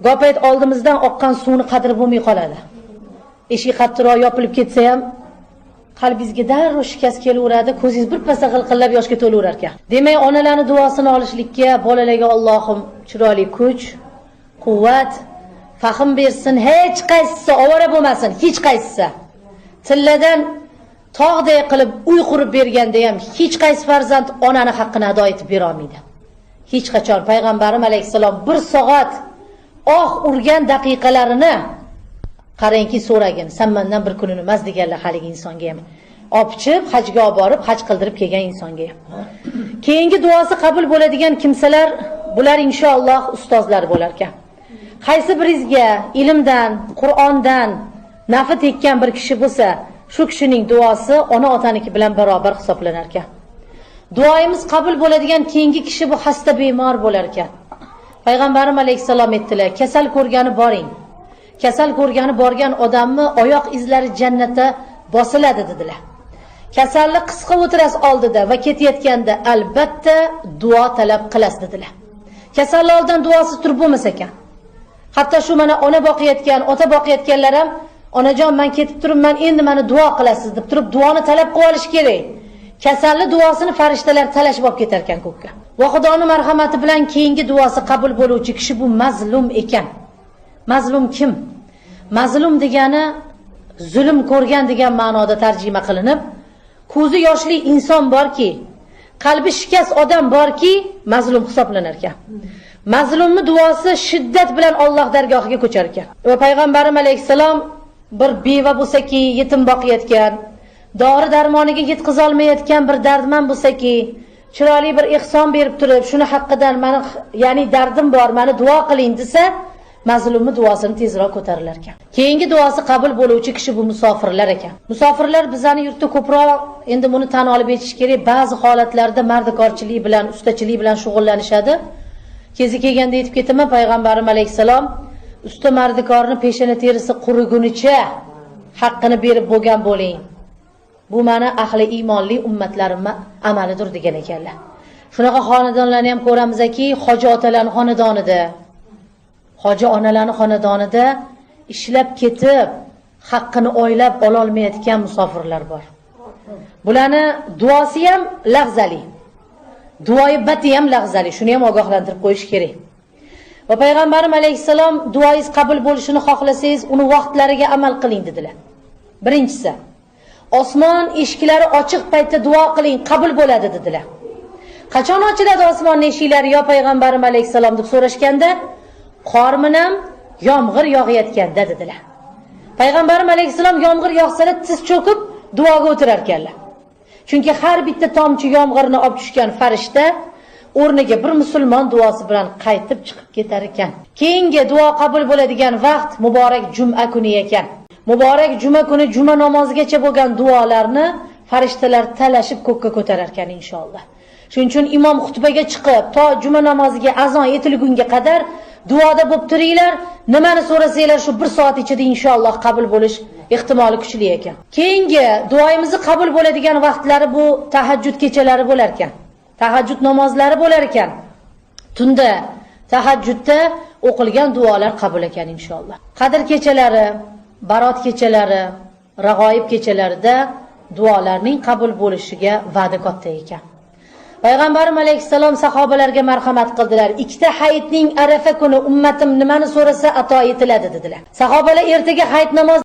Gopayt oldimizdan oqqan suvni qadri bo'lmay qoladi. Eshik qattiqroq yopilib ketsa ham qalbingizga darrov shikast kelaveradi, ko'zingiz bir pasda g'ilqillab yoshga to'laverar ekan. Demak, onalarning duosini olishlikka bolalarga Allohim chiroyli kuch, quvvat, fahm bersin, hech qaysisi ovora bo'lmasin, hech qaysisi. Tilladan tog'day qilib uy qurib berganda ham hech qaysi farzand onani haqqini ado etib bera olmaydi. Hech qachon payg'ambarim alayhissalom bir soat oh urgan daqiqalarini qarangki so'ragin, sen mendan bir kunini emas deganlar haligi insonga ham. Olib hajga olib borib, haj qildirib kelgan insonga ham. Keyingi duosi qabul bo'ladigan kimsalar, bular inshaalloh ustozlar bo'lar ekan. Qaysi biringizga ilmdan, Qur'ondan nafi tekkan bir kishi bo'lsa, shu kishining duosi ona otaniki bilan barobar hisoblanar ekan. Duoyimiz qabul bo'ladigan keyingi kishi bu xasta bemor bo'lar ekan. Payg'ambarim alayhissalom aytdilar, kasal ko'rgani boring. Kasal ko'rgani borgan odamni oyoq izlari jannatda bosiladi dedilar. Kasalni qisqa o'tirasiz oldida va ketayotganda albatta duo talab qilasiz dedilar. Kasalni oldidan duosiz turib bo'lmas ekan. Hatto shu mana ona boqayotgan, ota boqayotganlar ham onajon men ketib turibman, endi meni duo qilasiz deb turib duoni talab qilib olish kerak. Kasalni duosini farishtalar talashib olib ketar ekan ko'kka. Va Xudoning marhamati bilan keyingi duosi qabul bo'luvchi kishi bu mazlum ekan. Mazlum kim? Mazlum degani zulm ko'rgan degan ma'noda tarjima qilinib, ko'zi yoshli inson borki, qalbi shikast odam borki, mazlum hisoblanar ekan. Mazlumning duosi shiddat bilan Alloh dargohiga ko'char ekan. Va payg'ambarim alayhissalom bir beva bo'lsa-ki, yetim boqayotgan, dori darmoniga yetkaza olmayotgan bir dardman bo'lsa-ki, chiroyli bir ehson berib turib, shuni haqqidan meni, ya'ni dardim bor, meni duo qiling desa, mazlumning duosini tezroq ko'tarilar ekan. Keyingi duosi qabul bo'luvchi kishi bu musofirlar ekan. Musofirlar bizning yurtda ko'proq, endi buni tan olib aytish kerak, ba'zi holatlarda mardikorchilik bilan, ustachilik bilan shug'ullanishadi. Kezi kelganda aytib ketaman, payg'ambarim alayhissalom usta mardikorni peshona terisi qurigunicha haqqini berib bo'lgan bo'ling. Bu meni ahli iymonli ummatlarimning amalidir degan ekanlar. Shunaqa xonadonlarni ham ko'ramizki, hoji otalarning xonadonida, hoji onalarning xonadonida ishlab ketib, haqqini oylab ola olmayotgan musofirlar bor. Bularni duosi ham lag'zali. Duoyi bati ham lag'zali. Shuni ham ogohlantirib qo'yish kerak. Va payg'ambarim alayhissalom duoingiz qabul bo'lishini xohlasangiz, uni vaqtlariga amal qiling dedilar. Birinchisi, osmon eshiklari ochiq paytda duo qiling, qabul bo'ladi dedilar. Qachon ochiladi osmonning eshiklari yo payg'ambarim alayhissalom deb so'rashganda, qor bilan yomg'ir yog'ayotganda dedilar. Payg'ambarim alayhissalom yomg'ir yog'sa tiz cho'kib duoga o'tirar ekanlar. Chunki har bitta tomchi yomg'irni olib tushgan farishta o'rniga bir musulmon duosi bilan qaytib chiqib ketar ekan. Keyingi duo qabul bo'ladigan vaqt muborak juma kuni ekan. Muborak juma kuni juma namozigacha bo'lgan duolarni farishtalar talashib ko'kka ko'tarar ekan inshaalloh. Shuning uchun imom xutbaga chiqib to juma namoziga azon etilgunga qadar duoda bo'lib turinglar, nimani so'rasanglar shu bir soat ichida inshaalloh qabul bo'lish ehtimoli kuchli ekan. Keyingi duoimizni qabul bo'ladigan vaqtlari bu tahajjud kechalari bo'lar ekan. Tahajjud namozlari bo'lar ekan. Tunda tahajjudda o'qilgan duolar qabul ekan inshaalloh. Qadr kechalari, barot kechalari, rag'oib kechalarida duolarning qabul bo'lishiga va'da katta ekan. Payg'ambarim alayhissalom sahobalarga marhamat qildilar. Ikkita hayitning arafa kuni ummatim nimani so'rasa ato etiladi dedilar. Sahobalar ertaga hayit namozi